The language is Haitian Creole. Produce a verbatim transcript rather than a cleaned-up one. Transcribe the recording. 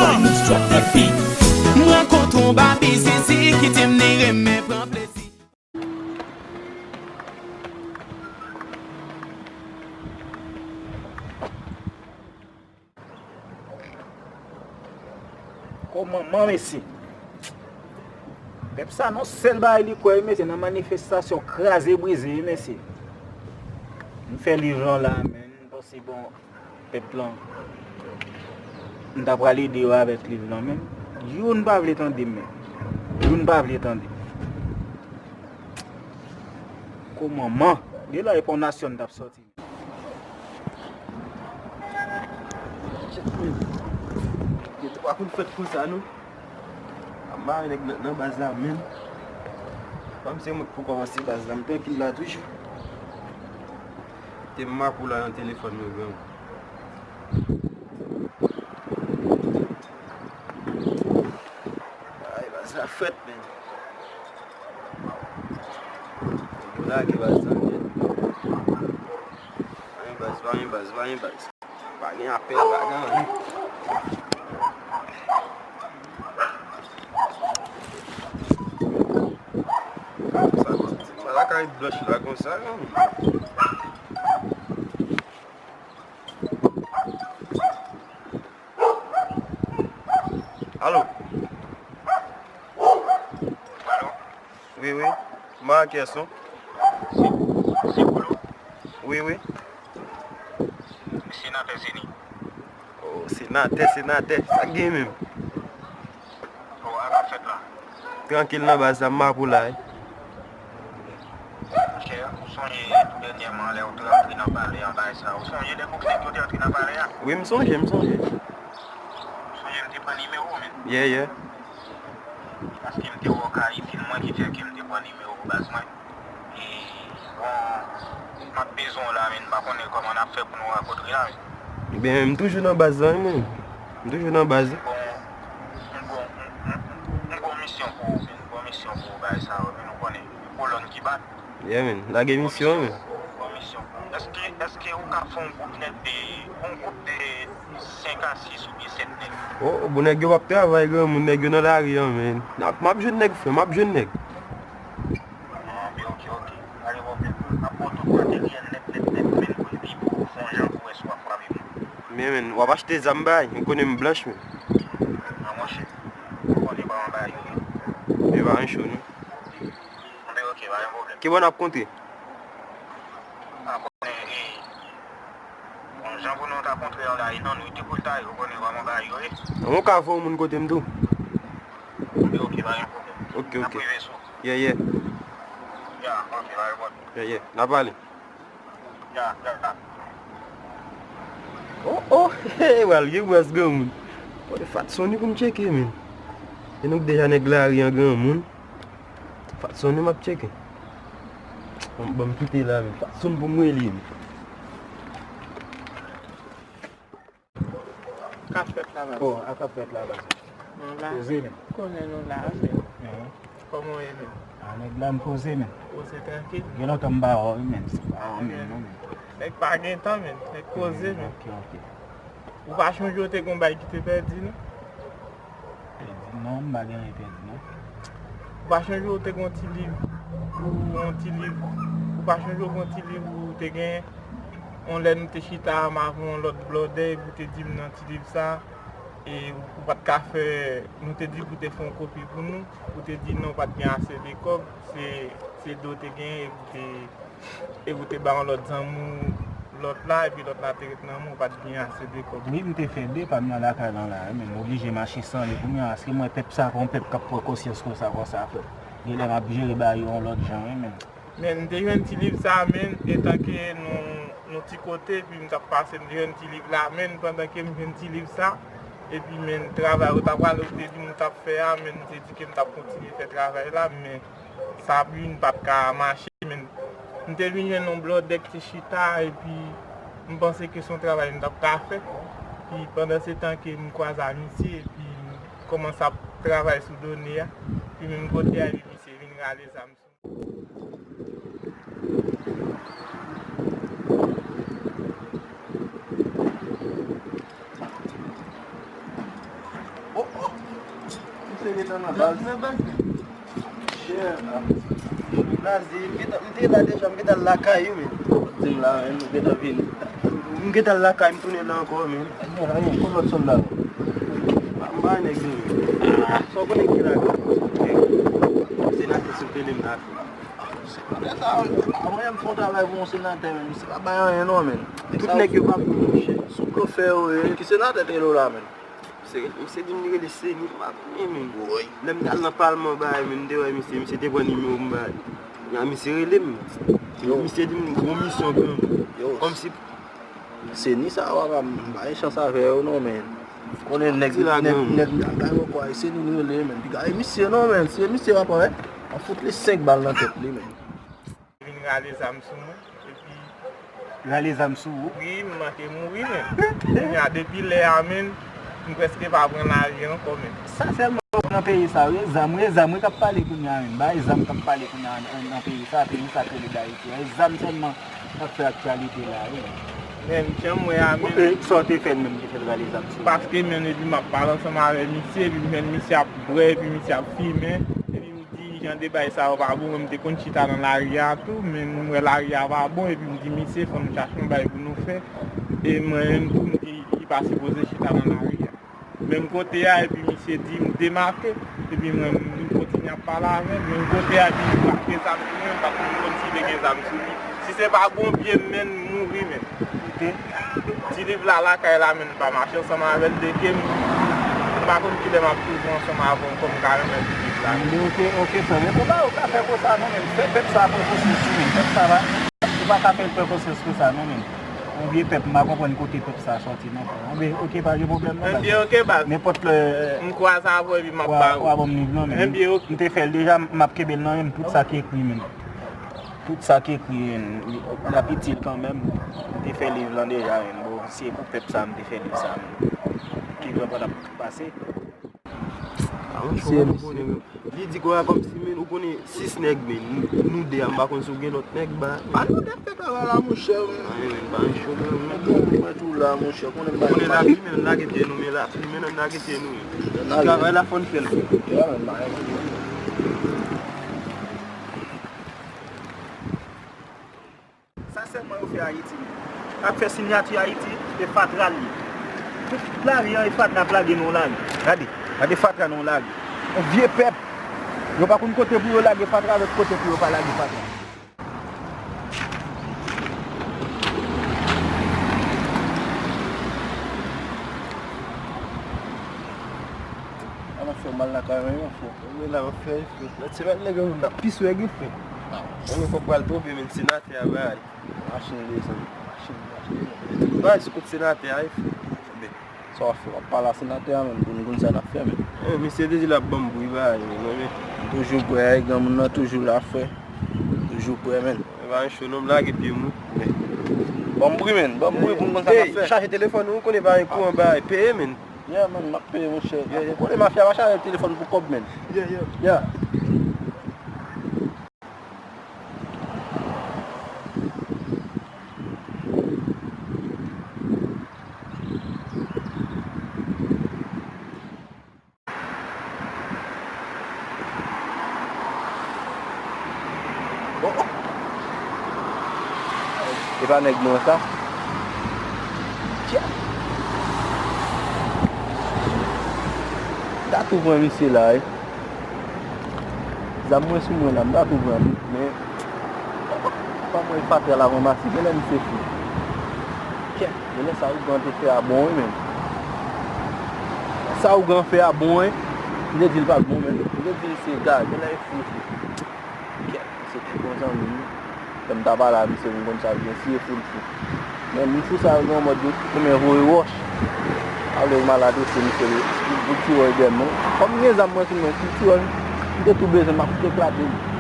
Drop that beat. M rankontre yon babi zizi, kite m ni renmen pran plezi. Kòmanman, mesye. Pèp sa, non, sèl bagay li kwè, mesye, nan manifestasyon kraze brize, mesye. M fè liv lan la, men m panse, bon, pèp lan, m ta pral ede yo avèk liv lan, men youn pa vle tande m, men youn pa vle tande. Kòmanman, gen lè e pa yon nasyon m t ap sòti. Shit, man. Gen twa kout fèt konsa, non. Ap mare nèg nan, nan baz la, menm. Kòm se mwen ki pou kòmanse baz la, m trankil la toujou. Te m mapou la nan telefòn mwen, granm. Ay, baz la frèt, men. Yo lage baz la nèt. Pa gen baz, pa gen baz, pa gen baz. Pa gen apèl, pa gen anyen. Sa, sa lakay blanch la konsa, non? Alo? Alo? Wi, wi. Marques, non? Se, se Polo? Wi, wi. Senatè Zeni. Oh, senatè, senatè. Sa k gen menm? Oh, sa k ap fèt la? Trankil nan baz la, m mapou la, wi. Monchè, ou sonje tou dènyèman lè w te rantre nan palè an, bagay sa, ou sonje lè gwoup nèg yo te rantre nan palè a? Wi, m sonje, m sonje. Ou sonje m te pran nimewo w, men? Yeah, yeah. Paske m te wè w ka itil mwen, ki fè ke m te pran nimewo w, baz mwen. E, bon, m ap bezwen w la, men m pa konnen kòman n ap fè pou nou rankontre la, men. Ebyen, m toujou nan baz la, wi, men. M toujou nan baz la. Bon, m gon, m, m, m gon misyon pou ou, men. M gon misyon pou ou, bagay sa yo, men, ou konnen, kolòn ki bat. Yeah, men. Lage misyon, men. Gon misyon pou ou. Èske, èske ou ka fè yon gwoup nèg de, yon gwoup de senk a sis oubyen sèt nèg? Oh, bon, nèg yo p ap travay, granmoun, nèg yo nan lari an, men. N ap, m ap jwenn nèg, frè, m ap jwenn nèg. Ah, men oke, oke. Pa gen pwoblèm. M ap ba w tout materyèl nèt, nèt, nèt, men, pou epi pou fè yon jan pou wè si w ap frape moun. Men, men, w ap achte zam bay, ou konnen m blanch, men. Ah, monchè. Ou konnen kòman bagay yo ye. Men pa gen cho, non. Men oke, pa gen pwoblèm. Ki bò n ap kontre? Ah, konnen, e, bon, jan pou nou ta kontre an la, e nan nwit de pou l ta ye, ou konnen kòman bagay yo ye. An, ou ka voye yon moun kote m tou. Men oke, pa gen pwoblèm. Oke, oke. N ap rive sou. Yeah, yeah. Ya, oke, pa gen pwoblèm. Yeah, yeah. N a pale. Ya, ya, ya. Oh, oh, hey, pral gen bwès granmoun. Bon, e Fatsony pou m tcheke, men. E nou k deja nèg lari an granmoun. Fatsony m ap tcheke. Bon, ban m kite la, men. Fatsony pou m rele, men. K ap fèt la, baz? Oh, a k ap fèt la, baz? Nou la. Poze, men. Konnen nou la, men. Mhm. Kòman w ye, men? A, nèg la, m poze, men. Poze trankil? Gen lontan m pa wè w, men. Se pa wè w, men, non, men. Nèg pa gen tan, men. Nèg poze, men. Ok, ok. Ou pa chonje w te gon bay ki te pèdi, non? Pèdi? Non, m pa gen anyen pèdi, non. Ou pa chonje w te gon ti liv, ou yon ti liv, ou pa chonje w gon ti liv ou te gen, yon lè nou te chita ansanm avè yon lòt blòdè, epi w te di m nan ti liv sa, e ou, ou pa t ka fè, nou te di pou w te fè yon kopi pou nou, ou te di non, w pa t gen ase de kòb, se, se de w te gen, epi w te epi w te ba yon lòt zanmi w lòt la, epi lòt la te ret nan men w, ou pa t gen ase de kòb. Wi, m te fè de pa m nan lakay lan la, men m oblije mache san li kounye a, paske m wè pèp sa pa yon pèp k ap pran konsyans konsa, konsa, frè. Genlè m ap jere bagay yo yon lòt jan, wi, men. Men m te jwenn ti liv sa, men, etan ke nou, nou ti kote, epi m t ap pase, m te jwenn ti liv la, men, pandan ke m jwenn ti liv sa, epi, men, travay ou t ap prale, ou te di m ou t ap fè a, men, m te di ke m t ap kontinye fè travay la, men, sa vin pa t ka mache, men m te vin jwenn yon blòdè ki te chita, epi m panse ke se yon travay m t ap ka fè. Epi pandan se tan ke m kwaze a misye, epi m kòmanse ap travay sou done a, epi menm kote a, epi misye vin rale zam sou m. Te ret nan baz. Nan baz. Chè, ah. Baz, m gentan, m te la deja, m gentan al lakay ou, men. Di m la, men, m gentan vini. M gentan al lakay, m tounen la ankò, men. Anyen, anyen, kot lòt sòlda yo? M pa nèg yo, men. Sa w konnen ki lakay? Se nan te sou tele m la. Senatè sa, a, mwen, m fè yon travay pou yon senatè, men. Se pa bay anyen, non, men. Tout nèg yo pa pou mwen, chè. Sou blofè yo ye. Ki senatè te rele w la, men? Misye, misye di m li rele Seni, m pa konnen, men. Woy. Lè m t al nan palman, bay, men, m te wè misye, misye te pran nimewo m bay. Ya, misye rele m. Yo. Misye di m gon misyon pou mwen. Yo. Kòmsi Seni sa, w ap, m pa gen chans avè yo, non, men. Konnen nèg, nèg, nèg, nèg, nèg, Seni nou rele, men. Piga, e misye, non, men. Se misye w ap wè. An fout li senk bal nan tèt li, men. Vin rale zam sou mwen, epi rale zam sou ou? Wi, m manke mouri, men. Kounye a, depi lè a, men, m prèske pa pran lari ankò, men. Sa sèlman w nan peyi sa, wi, zam, wi, zam, wi, k ap pale kounye a, men. Bay zam k ap pale kounye a nan, nan peyi sa, peyi sa k rele Dayiti a. E zam sèlman k ap fè aktyalite la, wi. Men, jan m wè a, men. E sa w te fè l menm ki fè l rale zam sou ou? Paske, men, epi m ap pale ansanm avè misye, epi m jwenn misye ap bwè, epi misye ap fimen, epi m di jan de bagay sa yo pa bon, mwen m te konn chita nan lari a tou, men m wè lari a pa bon, epi m di misye, fò nou chache yon bagay pou nou fè. E mwen menm tou, m di, li pa sipoze chita nan lari a. Menm kote a, epi misye di m demake, epi mwen, m kontinye ap pale avè l. Menm kote a, epi li brape zam sou mwen, paske m konn si te gen zam sou li. Si se pa gon pye m, men, m mouri, men. Koute. Ti liv la lakay la, men, m pa mache ansanm avè l, deke m, m pa konn kilè m ap tounen ansanm avè w, kòm m ka renmen ti liv la. Anben, oke, oke, frè. Men, fò pa ou ka fè konsa, non, men. Fè pèp sa pran konsyans, wi, men. Pèp sa va, ou pa ka fè l pran konsyans konsa, non, men. Yon vye pèp, m pa konprann kote pèp sa sòti, non, frè. Anben, oke, pa gen pwoblèm, non, baz. Anben, oke, baz. Nenpòt lè, m kwaze avè w, epi m ap ba ou. W a ban m liv, non, men. Anben, oke. M te fè l deja, m ap kenbe l nan men m, tout sa ki ekri, men. Tout sa ki ekri, men, l ap itil kanmenm. M te fè liv lan deja, men. Bon, se pou pèp sa, m te fè liv sa, men. Ki jan pa t ap pase. Ah, misye, misye. Li di konsa kòmsi, men, ou konnen sis nèg, men, nou, nou de a, m pa konn si w gen lòt nèg, ba. Pa nou de pèp la, la, monchè, men. Anyen, men, pa yon cho, men. Mwen tou la, monchè, konnen m pa. Konnen lapli, men, n lage pye nou, men lapli, men, n lage pye nou. Travay la, fò n fè l. Ya, men, pa yon. Sa sèlman yo fè Ayiti, men. Y ap fè siyati Ayiti, e fatra l ye. Tout lari an, e fatra ap lage nan yon lari. Gade, gade fatra nan yon lari. Yon vye pèp. Yo pa konn kote pou yo lage fatra, lòt kote pou yo pa lage fatra. An ap fè mal lakay mwen, yon fò. Mwen la, mwen fè efè. Lòt semèn, nèg yo, n ap pi swè gen fè. Mwen fò pral twonpe, men senatè a bay. Machin bezwen. Machin, machin. Bay sou kont senatè a, efè. Sa w ap fè? W ap pale a senatè a, men, pou nou konn sa n ap fè, men. Eh, misye te di l ap ban m bri, bay, men, non, men. Toujou prè, granmoun nan toujou la, frè. Toujou prè, men. E pa yon cho, non, m lage pye m, wi. Ban m bri, men. Ban m bri pou m konn sa n ap fè. Ey, chaje telefòn ou, konnen pa gen kouran, bay. Peye, men. Yeah, man, m ap peye, monchè. Yeah, yeah. Ou konnen mafya pa chaje telefòn pou kòb, men. Yeah, yeah. Yeah. E pa nèg mwen sa. Tya. M ta tou pran misye la, wi. Zam mwen sou mwen la, m ta tou pran li, men pa mwen fatra la ranmase, genlè misye fou. Kèt, genlè sa ougan te fè a bon, wi, men. Sa ougan fè a bon, wi. M te di l pa t bon, men m te di l se gaz, genlè e fou, fou. Kèt, se te bon zanmi m. Lè m ta pale a misye, m konn sa l gen, si e fou l fou. Men moun fou sa yo gen yon mòd yo, ou men voye wòch. Pa vle mal adrese misye, li, li, li ti wòy dèyè m, non. Kòm m gen zam mwen sou mwen, si l ti wòy, m te tou bezwen, m ap tout eklate li.